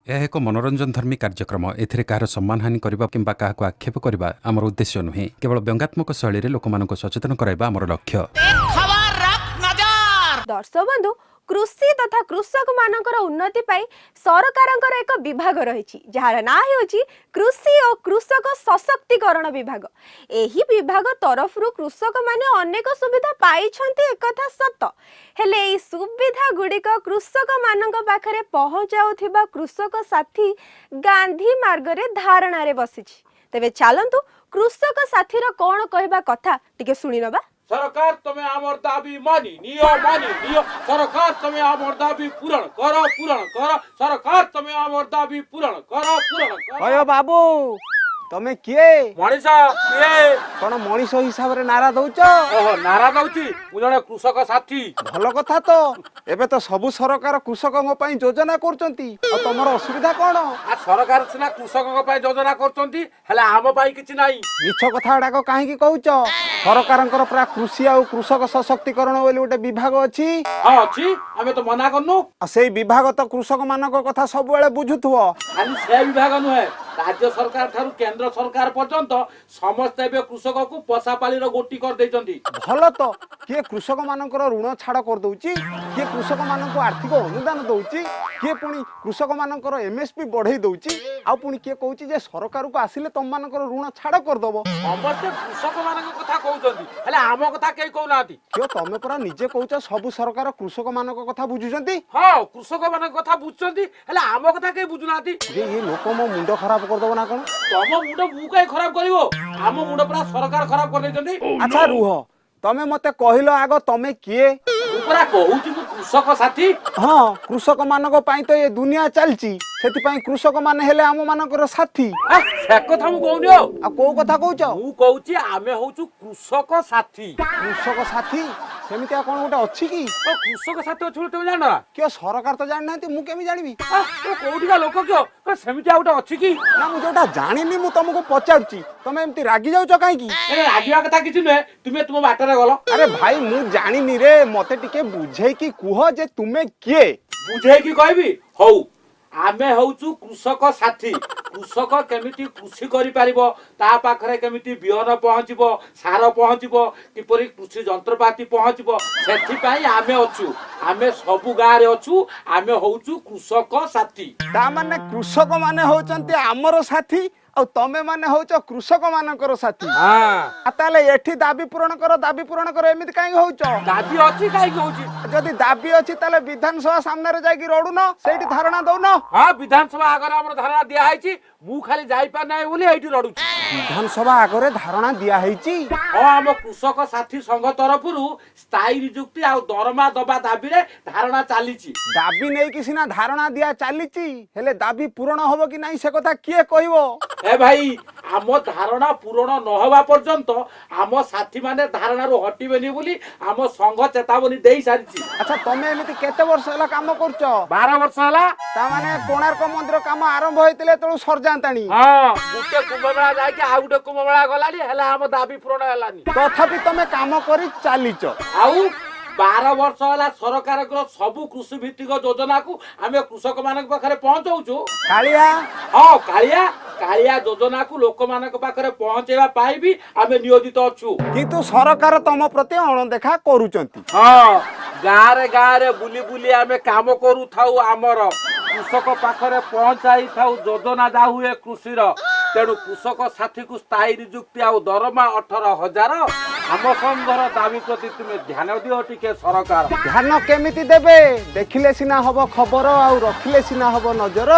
ଏହା ଏକ ମନୋରଞ୍ଜନଧର୍ମୀ କାର୍ଯ୍ୟକ୍ରମ। ଏଥିରେ କାହାର ସମ୍ମାନହାନି କରିବା କିମ୍ବା କାହାକୁ ଆକ୍ଷେପ କରିବା ଆମର ଉଦ୍ଦେଶ୍ୟ ନୁହେଁ। କେବଳ ବ୍ୟଙ୍ଗାତ୍ମକ ଶୈଳୀରେ ଲୋକମାନଙ୍କୁ ସଚେତନ କରାଇବା ଆମର ଲକ୍ଷ୍ୟ। ଦର୍ଶକ ବନ୍ଧୁ, କୃଷି ତଥା କୃଷକମାନଙ୍କର ଉନ୍ନତି ପାଇଁ ସରକାରଙ୍କର ଏକ ବିଭାଗ ରହିଛି, ଯାହାର ନାଁ ହେଉଛି କୃଷି ଓ କୃଷକ ସଶକ୍ତିକରଣ ବିଭାଗ। ଏହି ବିଭାଗ ତରଫରୁ କୃଷକମାନେ ଅନେକ ସୁବିଧା ପାଇଛନ୍ତି, ଏକଥା ସତ। ହେଲେ ଏହି ସୁବିଧା ଗୁଡ଼ିକ କୃଷକମାନଙ୍କ ପାଖରେ ପହଞ୍ଚାଉଥିବା କୃଷକ ସାଥୀ ଗାନ୍ଧୀ ମାର୍ଗରେ ଧାରଣାରେ ବସିଛି। ତେବେ ଚାଲନ୍ତୁ, କୃଷକ ସାଥୀର କ'ଣ କହିବା କଥା ଟିକେ ଶୁଣିନେବା। ସରକାର, ତମେ ଆମର ଦାବି ମାନି ନିଅ, ମାନି ନିଅ। ସରକାର, ତମେ ଆମର ଦାବି ପୂରଣ କର, ପୂରଣ କର। ସରକାର, ତମେ ଆମର ଦାବି ପୂରଣ କର, ପୂରଣ କର। ଅୟ ବାବୁ, ତମେ କିଏ? ମଣିଷ। କିଏ? କଣ ମଣିଷ ହିସାବରେ ନାରା ଦଉଛ? ଓହୋ, ନାରା ଦଉଛି। ମୁଁ ଜଣେ କୃଷକ ସାଥୀ। ଭଲ କଥା ତ। ଏବେ ତ ସବୁ ସରକାର କୃଷକଙ୍କ ପାଇଁ ଯୋଜନା କରୁଛନ୍ତି, ଆଉ ତମର ଅସୁବିଧା କଣ? ଆ ସରକାର ସିନା କୃଷକଙ୍କ ପାଇଁ ଯୋଜନା କରୁଛନ୍ତି, ହେଲେ ଆମ ପାଇଁ କିଛି ନାହିଁ। ମିଛ କଥା ଗୁଡାକ କାହିଁକି କହୁଛ? ସରକାରଙ୍କର ପୁରା କୃଷି ଆଉ କୃଷକ ସଶକ୍ତିକରଣ ବୋଲି ଗୋଟେ ବିଭାଗ ଅଛି। ହଁ, ଅଛି, ଆମେ ତ ମନା କରୁନୁ। ଆଉ ସେଇ ବିଭାଗ ତ କୃଷକ ମାନଙ୍କ କଥା ସବୁବେଳେ ବୁଝୁଥିବ। ଖାଲି ସେ ବିଭାଗ ନୁହେଁ, ରାଜ୍ୟ ସରକାର ଠାରୁ କେନ୍ଦ୍ର ସରକାର ପର୍ଯ୍ୟନ୍ତ ସମସ୍ତେ ଏବେ କୃଷକକୁ ପଶାପାଳିର ଗୋଟି କରିଦେଇଛନ୍ତି। ଭଲ ତ। କିଏ କୃଷକ ମାନଙ୍କର ଋଣ ଛାଡ଼ କରିଦଉଛି, କିଏ କୃଷକ ମାନଙ୍କୁ ଆର୍ଥିକ ଅନୁଦାନ ଦଉଛି, କିଏ ପୁଣି କୃଷକ ମାନଙ୍କର ଏମଏସପି ବଢେଇ ଦଉଛି, ଆଉ ପୁଣି କିଏ କହୁଛି ଯେ ସରକାରକୁ ଆସିଲେ ତମମାନଙ୍କର ଋଣ ଛାଡ଼ କରିଦବ। ସମସ୍ତେ କୃଷକ ମାନଙ୍କ କଥା କହୁଛନ୍ତି, ହେଲେ ଆମ କଥା କେହି କହୁନାହାନ୍ତି। କିଏ, ତମେ ପରା ନିଜେ କହୁଛ ସବୁ ସରକାର କୃଷକ ମାନଙ୍କ କଥା ବୁଝୁଛନ୍ତି। ହଁ, କୃଷକ ମାନଙ୍କ କଥା ବୁଝୁଛନ୍ତି, ହେଲେ ଆମ କଥା କେହି ବୁଝୁନାହାନ୍ତି। ଯେ ଇଏ ଲୋକ ମୋ ମୁଣ୍ଡ ଖରାପ କରିଦବ ନା କଣ? ତମ ମୁଣ୍ଡ ମୁଁ କାହିଁ ଖରାପ କରିବ? ଆମ ମୁଣ୍ଡ ପୁରା ସରକାର ଖରାପ କରିଦେଇଛନ୍ତି। ଆଚ୍ଛା ରୁହ, ତମେ ମତେ କହିଲ ଆଗ ତମେ କିଏ? ମୁଁ ପରା କହୁଛି, ମୁଁ କୃଷକ ସାଥୀ। ହଁ, କୃଷକ ମାନଙ୍କ ପାଇଁ ତ ଏ ଦୁନିଆ ଚାଲିଛି, ସେଥିପାଇଁ କୃଷକ ମାନେ ହେଲେ ଆମ ମାନଙ୍କର ସାଥୀ। ଆ, ସେ କଥା ମୁଁ କହୁନି। ଆଉ ଆଉ କୋଉ କଥା କହୁଛ? ମୁଁ କହୁଛି ଆମେ ହଉଛୁ କୃଷକ ସାଥୀ। କୃଷକ ସାଥୀ ସେମିତିଆ କଣ ଗୋଟେ ଅଛି କି? ଓ, କୃଷକ ସାଥୀ ଅଛି ବୋଲି ତମେ ଜାଣିନ ନା? କିଏ, ସରକାର ତ ଜାଣିନାହାନ୍ତି, ମୁଁ କେମିତି ଜାଣିବି? ଆ, ତମେ କୋଉଠିକା ଲୋକ କିଅ? ସେମିତିଆ ଗୋଟେ ଅଛି କି? ନା, ମୁଁ ଯୋଉଟା ଜାଣିନି ମୁଁ ତମକୁ ପଚାରୁଛି, ତମେ ଏମିତି ରାଗି ଯାଉଛ କାହିଁକି? ଏ, ରାଗିବା କଥା କିଛି ନୁହେଁ, ତୁମେ ତୁମ ବାଟରେ ଗଲ। ଆରେ ଭାଇ, ମୁଁ ଜାଣିନି ରେ, ମତେ ଟିକେ ବୁଝେଇକି କୁହ ଯେ ତୁମେ କିଏ। ବୁଝେଇକି କହିବି? ହଉ, ଆମେ ହଉଛୁ କୃଷକ ସାଥୀ। କୃଷକ କେମିତି କୃଷି କରିପାରିବ, ତା ପାଖରେ କେମିତି ବିହନ ପହଞ୍ଚିବ, ସାର ପହଞ୍ଚିବ, କିପରି କୃଷି ଯନ୍ତ୍ରପାତି ପହଞ୍ଚିବ, ସେଥିପାଇଁ ଆମେ ଅଛୁ। ଆମେ ସବୁ ଗାଁରେ ଅଛୁ। ଆମେ ହଉଛୁ କୃଷକ ସାଥୀ। ତା ମାନେ କୃଷକ ମାନେ ହଉଛନ୍ତି ଆମର ସାଥୀ, ଆଉ ତମେ ମାନେ ହଉଛ କୃଷକ ମାନଙ୍କର ସାଥୀ। ହଁ। ଆଉ ତାହେଲେ ଏଠି ଦାବି ପୂରଣ କର, ଦାବି ପୂରଣ କର ଏମିତି କାହିଁକି ହଉଛ? ଦାବି ଅଛି, କାହିଁକି ହଉଛି? ଯଦି ଦାବି ଅଛି ତାହେଲେ ବିଧାନସଭା ସାମ୍ନାରେ ଯାଇକି ରଡୁନ, ସେଇଠି ଧାରଣା ଦଉନ। ହଁ, ବିଧାନସଭା ଆଗରେ ଆମର ଧାରଣା ଦିଆ ହେଇଛି, ମୁଁ ଖାଲି ଯାଇପାରି ନାହିଁ ବୋଲି ଏଇଠି ରଡୁଛି। ବିଧାନସଭା ଆଗରେ ଧାରଣା ଦିଆ ହେଇଛି? ହଁ, ଆମ କୃଷକ ସାଥୀ ସଂଘ ତରଫରୁ ସ୍ଥାୟୀ ନିଯୁକ୍ତି ଆଉ ଦରମା ଦବା ଦାବିରେ ଧାରଣା ଚାଲିଛି। ଦାବି ନେଇକି ସିନା ଧାରଣା ଦିଆ ଚାଲିଛି, ହେଲେ ଦାବି ପୂରଣ ହବ କି ନାହିଁ ସେ କଥା କିଏ କହିବ? ଏ ଭାଇ, ଆମ ଧାରଣା ପୂରଣ ନହେବା ପର୍ଯ୍ୟନ୍ତ ଆମ ସାଥୀମାନେ ଧାରଣାରୁ ହଟିବେନି ବୋଲି ଆମ ସଂଘ ଚେତାବନୀ ଦେଇ ସାରିଛି। ଆଚ୍ଛା, ତମେ ଏମିତି କେତେ ବର୍ଷ ହେଲା କାମ କରୁଛ? 12 ବର୍ଷ ହେଲା। ତା ମାନେ କୋଣାର୍କ ମନ୍ଦିର କାମ ଆରମ୍ଭ ହେଇଥିଲେ ଏତେବେଳକୁ ସରିଯାନ୍ତାଣି। ହଁ, ଗୋଟେ କୁମ୍ଭମେଳା ଯାଇକି ଆଉ ଗୋଟେ କୁମ୍ଭମେଳା ଗଲାଣି, ହେଲେ ଆମ ଦାବି ପୂରଣ ହେଲାନି। ତଥାପି ତମେ କାମ କରି ଚାଲିଛ। ଆଉ 12 ବର୍ଷ ହେଲା ସରକାରଙ୍କର ସବୁ କୃଷି ଭିତ୍ତିକ ଯୋଜନାକୁ ଆମେ କୃଷକ ମାନଙ୍କ ପାଖରେ ପହଞ୍ଚଉଛୁ। କାଳିଆ? ହଁ, କାଳିଆ। କାଳିଆ ଯୋଜନାକୁ ଲୋକମାନଙ୍କ ପାଖରେ ପହଞ୍ଚେଇବା ପାଇଁ ବି ଆମେ ନିୟୋଜିତ ଅଛୁ। କିନ୍ତୁ ସରକାର ତମ ପ୍ରତି ଅଣଦେଖା କରୁଛନ୍ତି। ହଁ, ଗାଁରେ ଗାଁରେ ବୁଲି ବୁଲି ଆମେ କାମ କରୁଥାଉ, ଆମର କୃଷକ ପାଖରେ ପହଞ୍ଚାଇଥାଉ ଯୋଜନା ଯାହା ହୁଏ କୃଷିର। ତେଣୁ କୃଷକ ସାଥୀକୁ ସ୍ଥାୟୀ ନିଯୁକ୍ତି ଆଉ ଦରମା 18,000, ଆମ ସଂଘର ଦାବି ପ୍ରତି ତୁମେ ଧ୍ୟାନ ଦିଅ ଟିକେ ସରକାର। ଧ୍ୟାନ କେମିତି ଦେବେ? ଦେଖିଲେ ସିନା ହବ ଖବର, ଆଉ ରଖିଲେ ସିନା ହବ ନଜର।